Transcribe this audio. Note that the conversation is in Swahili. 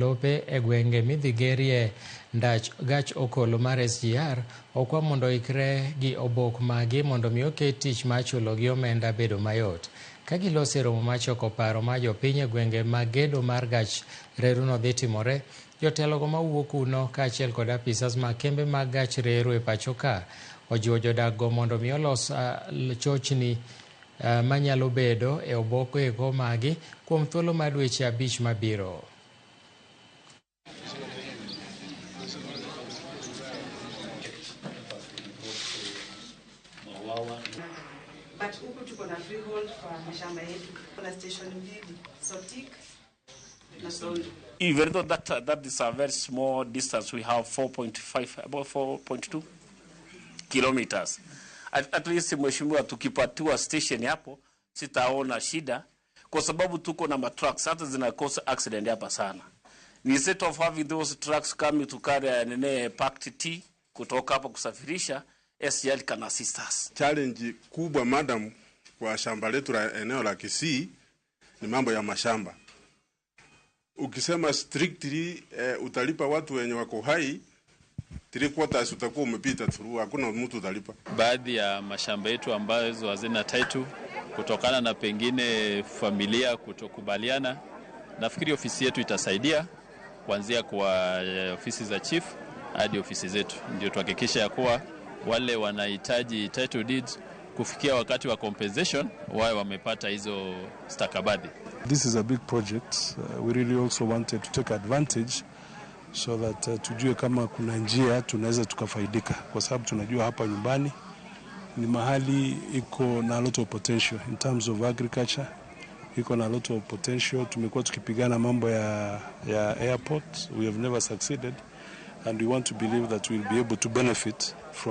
Lope e gwenge midhi gerie ndach gach okolo mar SGR okwa mondo oikre gi obok magi mondo mi oket tich mar chulo gi omenda bedo mayot. Ka giloso e romo mar choko paro mar jopiny e gwenge ma gedo mar gach reruno dhi timore, jotelogo mawuok kuno kaachiel kod apisas mag kembe mag gach reru e pacho ka ojiwo jodak go mondo mi olos chochni manyalo bedo e obok eko magi kuom thuolo mar dweche 5 mabiro. But huku tuko na freehold kwa mashamba yetu. Kuna station mbili, Sotik na Sondu. Even though that is a very small distance, we have 4.5, about 4.2 kilometers. At least mheshimiwa, tukipatiwa station hapo sitaona shida kwa sababu tuko na matrucks hata zinakosa accident hapa sana. Instead of having those trucks coming to carry nene packed tea kutoka hapa kusafirisha, SGR can assist us. Challenge kubwa madam kwa shamba letu la eneo la Kisii ni mambo ya mashamba. Ukisema strictly utalipa watu wenye wako hai 3/4 utakuwa umepita through, hakuna mtu utalipa. Baadhi ya mashamba yetu ambazo hazina title kutokana na pengine familia kutokubaliana, nafikiri ofisi yetu itasaidia kuanzia kwa ofisi za chief hadi ofisi zetu, ndio tuhakikishe ya kuwa wale wanahitaji title deeds kufikia wakati wa compensation wawe wamepata hizo stakabadhi. This is a big project. We really also wanted to take advantage so that tujue kama kuna njia tunaweza tukafaidika, kwa sababu tunajua hapa nyumbani ni mahali iko na a lot of potential in terms of agriculture, iko na a lot of potential. Tumekuwa tukipigana mambo ya airport, we have never succeeded, and we want to believe that we'll be able to benefit from